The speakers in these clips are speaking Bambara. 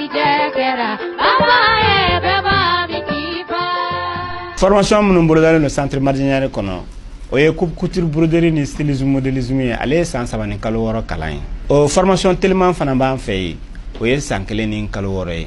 Garijɛgɛra baba ye bɛɛ b'a min k'i fa. Formation minnu bolodalen don centre Madidié Niaré kɔnɔ, o ye coupe couture, broderie ni stylisme, modélisme ye. Ale ye san 3 ni kalo 6 kalan ye. O formation teliman fana b'an fɛ yen, o ye san 1 ni kalo 6 ye.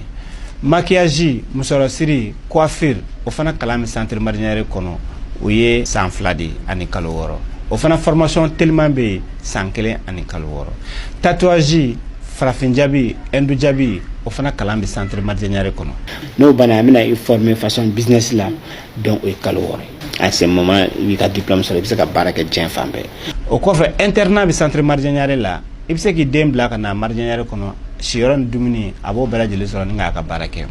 Maquillage, musɔrɔsiri, coiffure, o fana kalan bɛ centre Madidié Niaré kɔnɔ, o ye san 2 de ani kalo 6. O fana formation teliman bɛ yen, san 1 ani kalo 6. Tatouage, farafin jabi, hindu jabi, o fana kalan bɛ centre Madidié Niaré kɔnɔ. N'o banna, an bɛna i former façon business la, donc o ye kalo 6 ye. À ce moment, i b'i ka diplôme sɔrɔ, i bɛ se ka baara kɛ diɲɛ fan bɛɛ. O kɔfɛ, internat bɛ centre Madidié Niaré la. I bɛ se k'i den bila ka na Madidié Niaré kɔnɔ, siyɔrɔ ni dumuni, a b'o bɛɛ lajɛlen sɔrɔ ni k'a ka baara kɛ.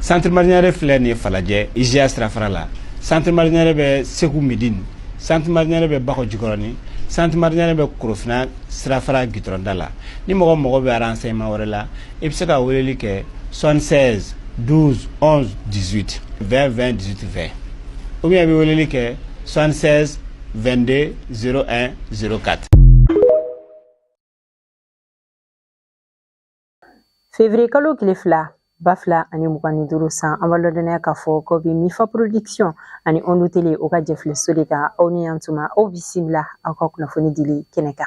Centre Madidié Niaré filɛ nin ye Falajɛ, IGA sirafara la. Centre Madidié Niaré bɛ Segu Midine, centre Madidié Niaré bɛ Bakɔ Jikɔrɔni, centre Madidié Niaré bɛ Korofina sirafara gitɔrɔnda la. Ni mɔgɔ mago bɛ renseignement wɛrɛ la, i bɛ se ka weleli kɛ 76 12 11 18 20 20 18 20, ou bien i bɛ weleli kɛ 76 22 01 04. Février kalo tile 2 2025 san, an b'a ladɔnniya k'a fɔ ko bi Mifa Production ani Ondu Télé o ka jɛfilɛso de kan. Aw ni yan tuma, aw bisimila aw ka kunnafoni dili kɛnɛ kan.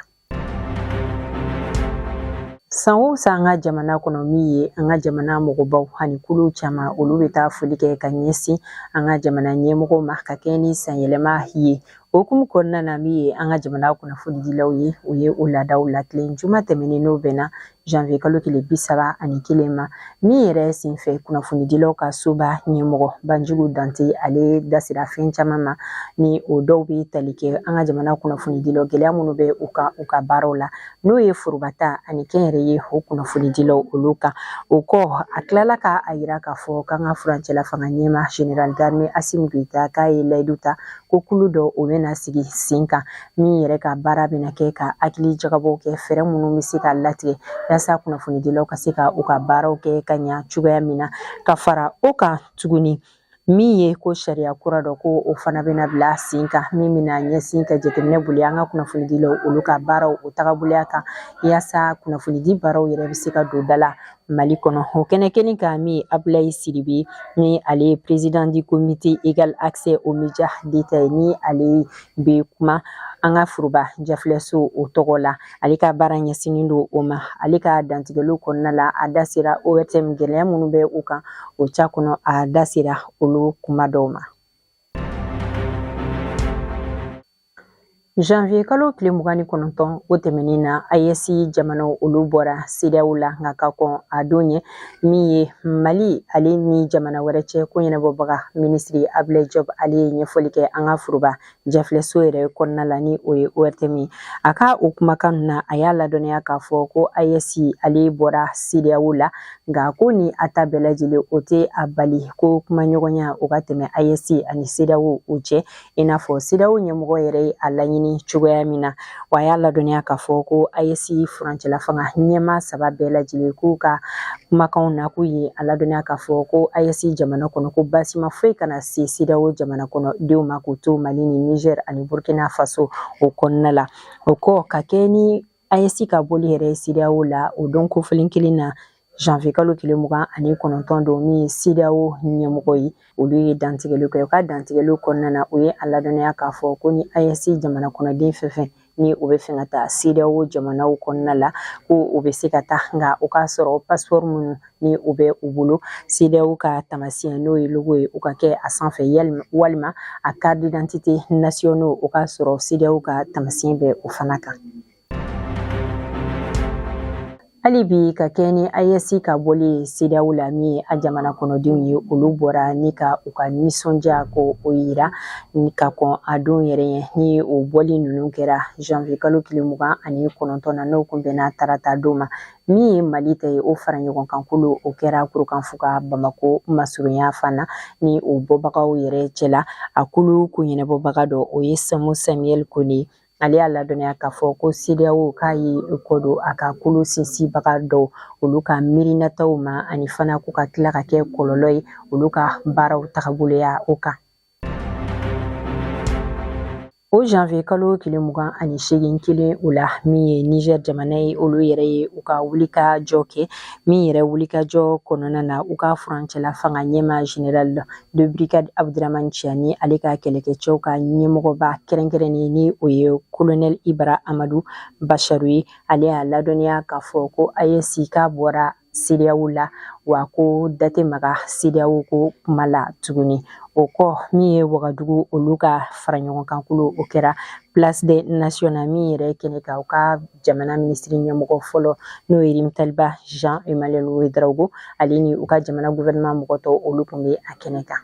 San o san, an ka jamana kɔnɔ, min ye an ka jamana mɔgɔbaw ani kulu caman, olu bɛ taa foli kɛ ka ɲɛsin an ka jamana ɲɛmɔgɔw ma ka kɛ ni sanyɛlɛma ye. O hukumu kɔnɔna na, min ye an ka jamana kunnafonidilaw ye, o ye o laadaw latilen juma tɛmɛnen, n'o bɛnna janvier kalo tile 31 ma. Min yɛrɛ senfɛ, kunnafonidilaw ka soba ɲɛmɔgɔ Banjugu Dante, ale da sera fɛn caman ma, ni o dɔw bɛ tali kɛ an ka jamana kunnafonidilaw, gɛlɛya minnu bɛ u kan u ka baaraw la, n'o ye forobata ani kɛnyɛrɛye o kunnafonidilaw olu kan. O kɔ, a tilala ka a yira k'a fɔ k'an ka furancɛla fanga ɲɛma, général d'armée Assimi Goïta, k'a ye layidu ta ko kulu dɔ o bɛna sigi sen kan, min yɛrɛ ka baara bɛna kɛ ka hakili jagabɔw kɛ, fɛɛrɛ minnu bɛ se ka latigɛ yaasa kunnafonidilaw ka se ka u ka baaraw kɛ ka ɲa cogoya min na. Ka fara o kan tuguni, min ye ko sariya kura dɔ ko o fana bɛna bila sen kan, min bɛna ɲɛsin ka jateminɛ boli an ka kunnafonidilaw olu ka baaraw o tagaboloya kan, yaasa kunnafonidi baaraw yɛrɛ bɛ se ka don da la Mali kɔnɔ. O kɛnɛ kelen kan, min ye Abulayi Sidibe, ni ale ye président du comité égal accès aux médias d'État ye, ni ale bɛ kuma an ka foroba jafilɛso o tɔgɔ la, ale ka baara ɲɛsinnen don o ma. Ale ka dantigɛliw kɔnɔna la, a da sera ORTM gɛlɛya minnu bɛ u kan o ca kɔnɔ, a da sera olu kuma dɔw ma. Janvier kalo tile 29 o tɛmɛnen na, AES jamanaw olu bɔra CEDEAO la. Nka ka kɔn a don ɲɛ, min ye Mali ale ni jamana wɛrɛ cɛ ko ɲɛnabɔbaga minisiri Abdoulaye Diop, ale ye ɲɛfɔli kɛ an ka foroba jafilɛso yɛrɛ kɔnɔna la, ni o ye ORTM ye. A ka o kumakan na, a y'a ladɔnniya k'a fɔ ko AES ale bɔra CEDEAO la, nka ko ni a ta bɛɛ lajɛlen, o tɛ a bali ko kumaɲɔgɔnya o ka tɛmɛ AES ani CEDEAO o cɛ, i n'a fɔ CEDEAO ɲɛmɔgɔ yɛrɛ ye a laɲini cogoya min na. Wa a y'a ladɔnniya k'a fɔ ko AES furancɛla fanga ɲɛmaa saba bɛɛ lajɛlen k'u ka kumakanw na, k'u ye a ladɔnniya k'a fɔ ko AES jamana kɔnɔ, ko baasima foyi kana se CEDEAO jamana kɔnɔ denw ma k'u to Mali ni Niger ani Burkina Faso o kɔnɔna la. O kɔ, ka kɛ ni AES ka bɔli yɛrɛ ye CEDEAO la, o don kofɔlen kelen na, janvier kalo tile 29 don, min ye CEDEAO ɲɛmɔgɔ ye, olu ye dantigɛliw kɛ. U ka dantigɛliw kɔnɔna na, u ye a ladɔnniya k'a fɔ ko ni AES jamana kɔnɔden fɛn fɛn ni u bɛ fɛ ka taa CEDEAO jamanaw kɔnɔna la, ko u bɛ se ka taa, nka o k'a sɔrɔ passeport minnu ni u bɛ u bolo, CEDEAO ka taamasiyɛn n'o ye logo ye, o ka kɛ a sanfɛ, walima a carte d'identité nationaux, o k'a sɔrɔ CEDEAO ka taamasiyɛn bɛ o fana kan. Hali bi, ka kɛ ni AES ka bɔli ye CEDEAO la, min ye a jamana kɔnɔdenw ye, olu bɔra ni ka u ka nisɔndiya ko o yira ka kɔn a don yɛrɛ ɲɛ, ni o bɔli ninnu kɛra janvier kalo tile 29 na, n'o kun bɛnna tarata don ma. Min ye Mali ta ye, o fara ɲɔgɔn kan kulu o kɛra Kurukanfuga Bamako masurunya fana, ni o bɔbagaw yɛrɛ cɛla, a kulu kun ɲɛnabɔbaga dɔ, o ye Samu Samuel Kone. Ale y'a ladɔnniya k'a fɔ ko CEDEAO k'a ye kɔ don a ka kulu sinsinbaga dɔw olu ka miirinataw ma, ani fana ko ka tila ka kɛ kɔlɔlɔ ye olu ka baaraw tagaboloya o kan. O janvier kalo tile 28 kelen o la, min ye Niger jamana ye, olu yɛrɛ ye u ka wulikajɔ kɛ. Min yɛrɛ wulikajɔ kɔnɔna na, u ka furancɛla fanga ɲɛmaa général de brigade Abdramane Tiani, ale ka kɛlɛkɛcɛw ka ɲɛmɔgɔba kɛrɛnkɛrɛnnen ni o ye colonel Ibra Amadu Basharu ye, ale y'a ladɔnniya k'a fɔ ko AES k'a bɔra CEDEAO la, wa ko da tɛ maga CEDEAO ko kuma la tuguni. O kɔ, min ye Wagadugu olu ka fara ɲɔgɔnkankulu, o kɛra Place des Nations na, min yɛrɛ kɛnɛ kan, u ka jamana minisiri ɲɛmɔgɔ fɔlɔ n'o ye Rimtalba Jean Emmanuel Ouedraogo, ale ni u ka jamana gouvernement mɔgɔ tɔw, olu tun bɛ a kɛnɛ kan.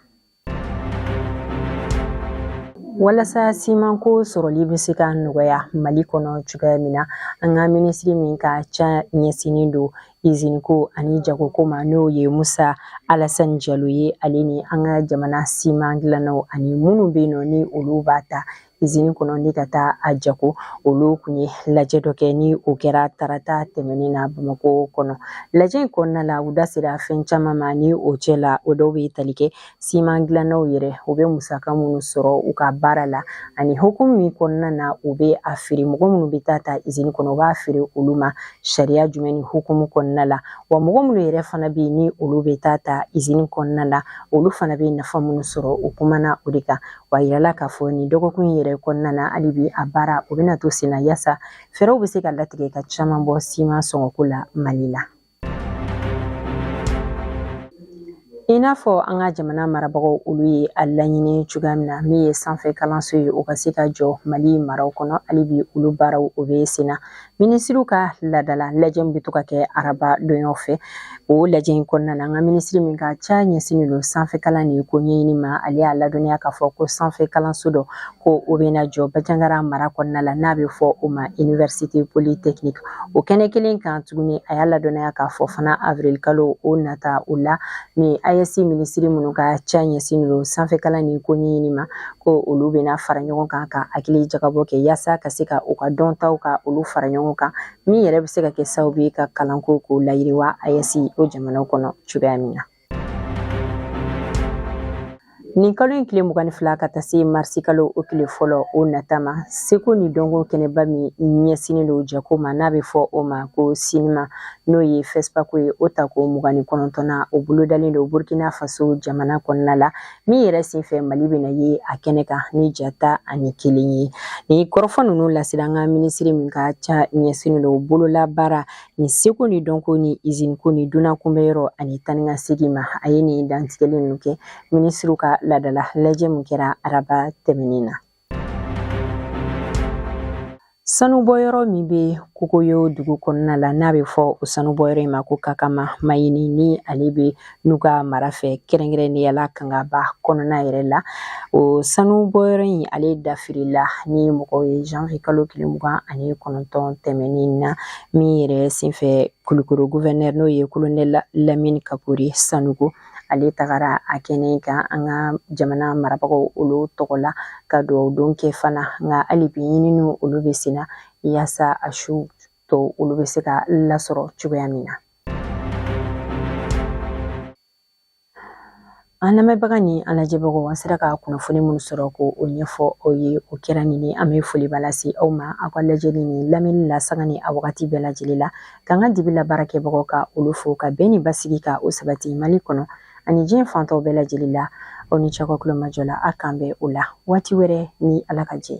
Walasa simanko sɔrɔli bɛ se ka nɔgɔya Mali kɔnɔ cogoya min na, an ka minisiri min ka ca ɲɛsinnen don iziniko ani jagoko ma, n'o ye Musa Alasani Jalo ye, ale ni an ka jamana siman dilannaw ani minnu bɛ yen nɔ ni olu b'a ta izini kɔnɔ ni ka taa a jago, olu kun ye lajɛ dɔ kɛ ni o kɛra tarata tɛmɛnen na Bamakɔ kɔnɔ. Lajɛ in kɔnɔna la, u da sera fɛn caman ma, ni o cɛ la o dɔw bɛ tali kɛ siman dilannaw yɛrɛ, u bɛ musaka minnu sɔrɔ u ka baara la, ani hukumu min kɔnɔna na u bɛ a feere mɔgɔ minnu bɛ taa ta izini kɔnɔ, u b'a feere olu ma sariya jumɛn ni hukumu kɔnɔna la, wa mɔgɔ minnu yɛrɛ fana bɛ yen ni olu bɛ taa ta izini kɔnɔna la, olu fana bɛ nafa minnu sɔrɔ, u kumana o de kan. Wa yirala k'a fɔ nin dɔgɔkun in yɛrɛ kɔnɔna na, hali bi a baara o bɛna to sen na, yaasa fɛɛrɛw bɛ se ka latigɛ ka caman bɔ siman sɔngɔko la Mali la. I n'a fɔ an ka jamana marabagaw olu ye a laɲini cogoya min na, min ye sanfɛ kalanso ye, o ka se ka jɔ Mali maraw kɔnɔ, hali bi olu baaraw o bɛ sen na. Minisiriw ka laadala lajɛ min bɛ to ka kɛ araba donyaw fɛ, o lajɛ in kɔnɔna na, an ka minisiri min ka ca ɲɛsinnen don sanfɛ kalan ni ko ɲɛɲini ma, ale y'a ladɔnniya k'a fɔ ko sanfɛ kalanso dɔ ko o bɛna jɔ Bajangara mara kɔnɔna la, n'a bɛ fɔ o ma Université Polytechnique. O kɛnɛ kelen kan tuguni, a y'a ladɔnniya k'a fɔ fana avril kalo o nata o la, ni AES minisiri minnu ka ca ɲɛsinnen don sanfɛ kalan ni ko ɲɛɲini ma, ko olu bɛna fara ɲɔgɔn kan ka hakili jagabɔ kɛ, yaasa ka se ka u ka dɔntaw ka olu fara ɲɔgɔn kan, min yɛrɛ bɛ se ka kɛ sababu ye ka kalanko k'o layiriwa AES o jamanaw kɔnɔ cogoya min na. Nin kalo in tile 22 ka taa se marisi kalo o tile fɔlɔ o nata ma, seko ni dɔnko kɛnɛba min ɲɛsinnen don jago ma, n'a bɛ fɔ o ma ko sinima, n'o ye FESPACO ye, o tako 29nan o bolodalen don Burkina Faso jamana kɔnɔna la, min yɛrɛ senfɛ Mali bɛna ye a kɛnɛ kan ni ja 11 ye. Nin kɔrɔfɔ ninnu lasera an ka minisiri min ka ca ɲɛsinnen don bololabaara ni seko ni dɔnko ni iziniko ni dunan kunbɛyɔrɔ ani taa ni ka segin ma. A ye nin dantigɛli ninnu kɛ minisiriw ka laadala lajɛ min kɛra araba tɛmɛnen na. Sanubɔyɔrɔ min bɛ Kokoyo dugu kɔnɔna la, n'a bɛ fɔ o sanubɔyɔrɔ in ma ko Kakama Mayini, ni ale bɛ Nuga mara fɛ, kɛrɛnkɛrɛnnenya la Kangaba kɔnɔna yɛrɛ la, o sanubɔyɔrɔ in ale dafirila ni mɔgɔw ye janvier kalo tile 29 tɛmɛnen na, min yɛrɛ senfɛ Kulukoro gouverneur, n'o ye colonel Lamine Kapori Sanogo, ale tagara a kɛnɛ kan an ka jamana marabagaw olu tɔgɔ la ka dugawu don kɛ fana. Nka hali bi ɲininiw olu bɛ sen na, yaasa a su tɔw olu bɛ se ka lasɔrɔ cogoya min na. An lamɛnbaga ni an lajɛbagaw, an sera ka kunnafoni minnu sɔrɔ ko o ɲɛfɔ aw ye, o kɛra nin ye. An bɛ foliba lase aw ma aw ka lajɛli ni lamɛnni la sanga ni a wagati bɛɛ lajɛlen la, k'an ka dibi la baarakɛbagaw ka olu fo, ka bɛn ni basigi ka o sabati Mali kɔnɔ ani diɲɛ fan tɔw bɛɛ lajɛlen la. Aw ni ce aw ka tulomajɔ la. A k'an bɛn o la waati wɛrɛ ni Ala ka jɛ.